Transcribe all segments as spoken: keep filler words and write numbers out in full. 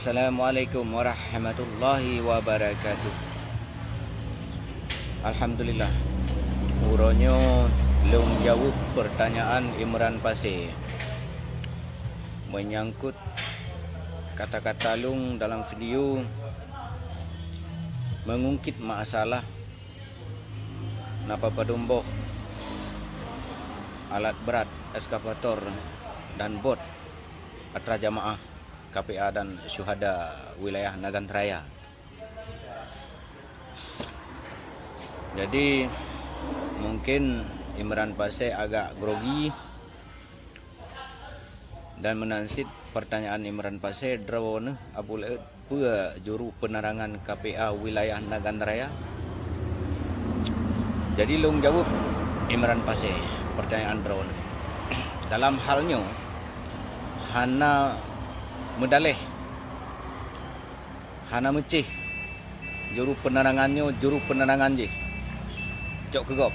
Assalamualaikum warahmatullahi wabarakatuh. Alhamdulillah. Uroe nyoe lôn jaweueb peurtanyaan Imran Pasé. Menyangkut kata-kata lôn dalam video mengungkit masalah na padum boh alat berat, eskavator dan bot atra jamaah K P A dan syuhada wilayah Nagan Raya. Jadi, mungkin Imran Pasé agak grogi dan meunan cit pertanyaan Imran Pasé, droeneuh Abu Laôt peue juru penerangan K P A wilayah Nagan Raya? Jadi lôn jaweueb Imran Pasé pertanyaan droeneuh. Dalam hal nyoe hana meudaléh, hana meucéh juru penerangan nyoe juru penerangan jih. Cok keu gob.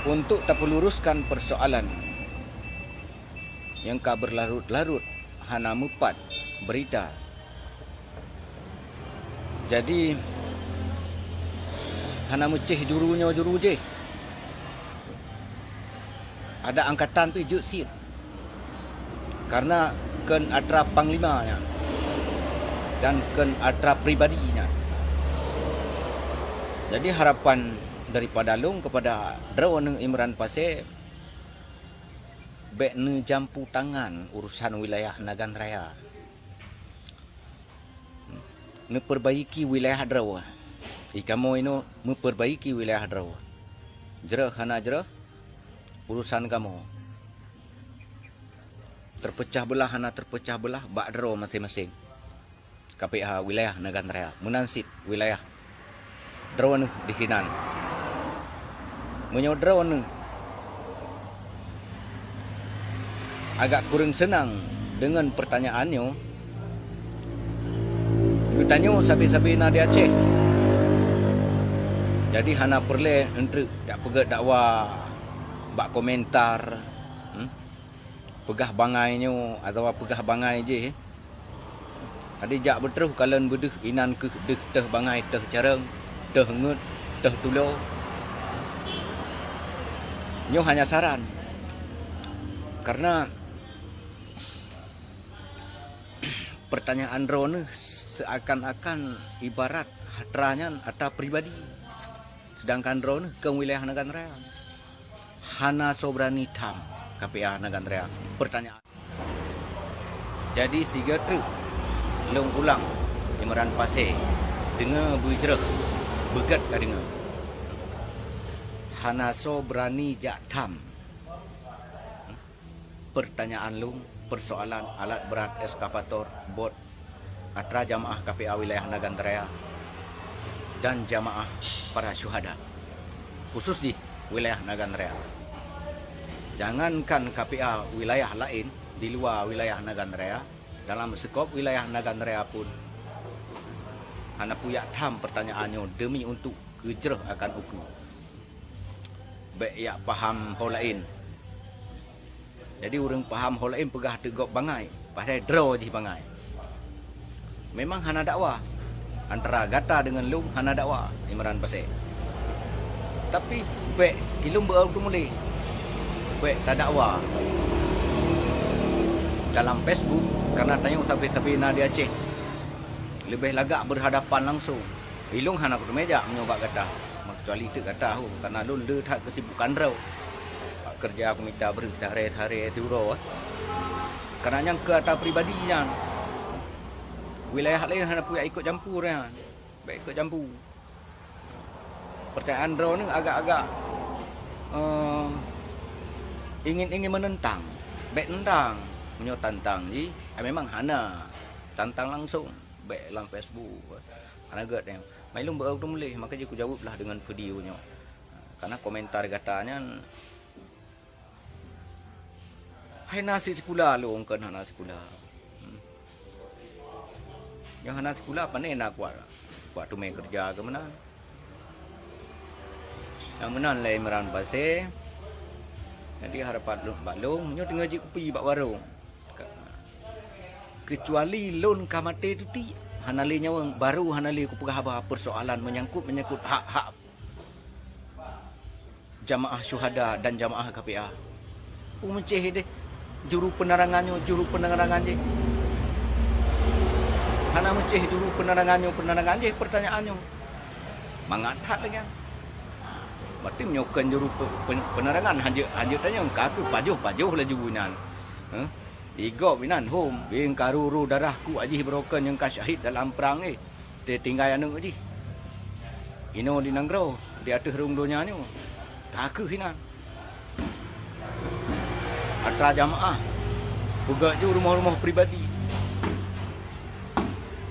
Untuk tapeuluruskan persoalan nyang ka berlarut-larut hana meupat berita. Jadi hana meucéh juru nyoe juru jih. Ada angkatan pih jeuet cit. Karena kheun atra panglima nyan dan kheun atra pribadi nyan. Jadi harapan daripada lôn kepada droeneuh Imran Pasé, bék neujampu tangan urusan wilayah Nagan Raya. Neupeurbaiki wilayah droe. I kamoe inoe meupeurbaiki wilayah droe. Jroh hana jroh, urusan kamoe. Teupeucah beulah hana teupeucah beulah bak droe maséng-maséng. K P A wilayah Nagan Raya, meunan cit wilayah droeneuh disinan. Meunyoe droeneuh agak kureueng seunang deungon peurtanyaan nyoe, geutanyoe sabe-sabe na di Aceh. Jadi hana peureulée eunteuk jak peugét dakwa bak komentar, hmm? Peugah bangai nyoe atawa peugah bangai jih. Jadi jak beutroh kalon beudeuh inan kheueh deuh teuh bangai, teuh carông, teuh ngeut, teuh tulo. Nyoe hanya saran. Karena pertanyaan droeneuh seuakan-akan ibarat atra nyan atra pribadi. Sedangkan droeneuh keu wilayah Nagan Raya. Hana soe beurani tham K P A Nagan Raya. Pertanyaan. Jadi sigoe treuk lôn ulang, Imran Pasé, deungoe beujroh, beugét ka deungoe. Hana soe beurani jak tham. Pertanyaan lôn, persoalan alat berat eskavator, bot, atra jamaah K P A wilayah Nagan Raya dan jamaah para syuhada, khusus jih wilayah Nagan Raya. Jangankan K P A wilayah laén di luwa wilayah Nagan Raya, dalam seukop wilayah Nagan Raya pun hana peue jak tham pertanyaan nyoe demi untuk geujroh akan ukeue. Bék jak paham ho laén. Jadi ureuëng paham ho laén peugah teuk gob bangai, padahai droe jih bangai. Memang hana dakwa. Antara gata deungon lôn hana dakwa, Imran Pasé. Tapi bék ilôn beu teumuléh. Bék tadakwa dalam Facebook karena tanyoe sabe-sabe na di Aceh. Leubeh lagak berhadapan langsung. Ilôn hana kuteumé jak meunyoe bak gata, meukecuali teuk gata ho, karena lôn le that keusibukan droe. Bak keureuja kumita breueh sehari-sehari siuroe. Karena nyang keu ata pribadi nyan. Wilayah laén hana peue jak ikot campur nyan. Bék ikot campur. Pertanyaan droeneuh agak-agak, eh, ingin-ingin menentang. Bék nentang. Meunyoe tantang jih, eh, memang hana. Tantang langsung. Bék lam Facebook. Hana gét nyan. Mai lôn beu teumuléh, maka jih kujaweueb lah deungon video nyoe. Karena komentar gata nyan hai na sikula lôn kon hana sikula. Hmm. Nyang hana sikula pane na kuat, kuat teumé keureuja keu meunan. Nyang meunan lé Imran Pasé. Jadi harapan lôn bak lôn, nyoe teungoh jikupi bak warong. Ka-, Keucuali lôn ka maté teutik, hana lé nyawöng, barô hana lé kupeugah haba peusoalan meunyangkot-meunyangkot hak-hak jamaah syuhada dan jamaah K P A. Peue meucéh deh juru penerangan nyoe, juru penerangan jih. Hana meucéh juru penerangan nyoe, penerangan jih, peurtanyaan nyoe. Mangat that lagée nyan. Berarti meunyoe kon juru pe-, pe-, penerangan, hanjeuet, hanjeuet tanyong, ka keuh pajoh-pajoh laju inan. Heh? Igob inan hom, beng ka ru-ru darah ku ajih broken nyang ka syahid dalam prang, eh. Teutinggai aneuk jih. Inoe di nanggroe, di ateueh rhueng donya nyoe. Ka keuh inan. Atra jamaah, peugöt ju rumoh-rumoh pribadi.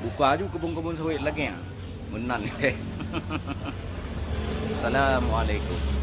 Buka ju keubon-keubon sawét lagée nyan. Meunan. Assalamualaikum.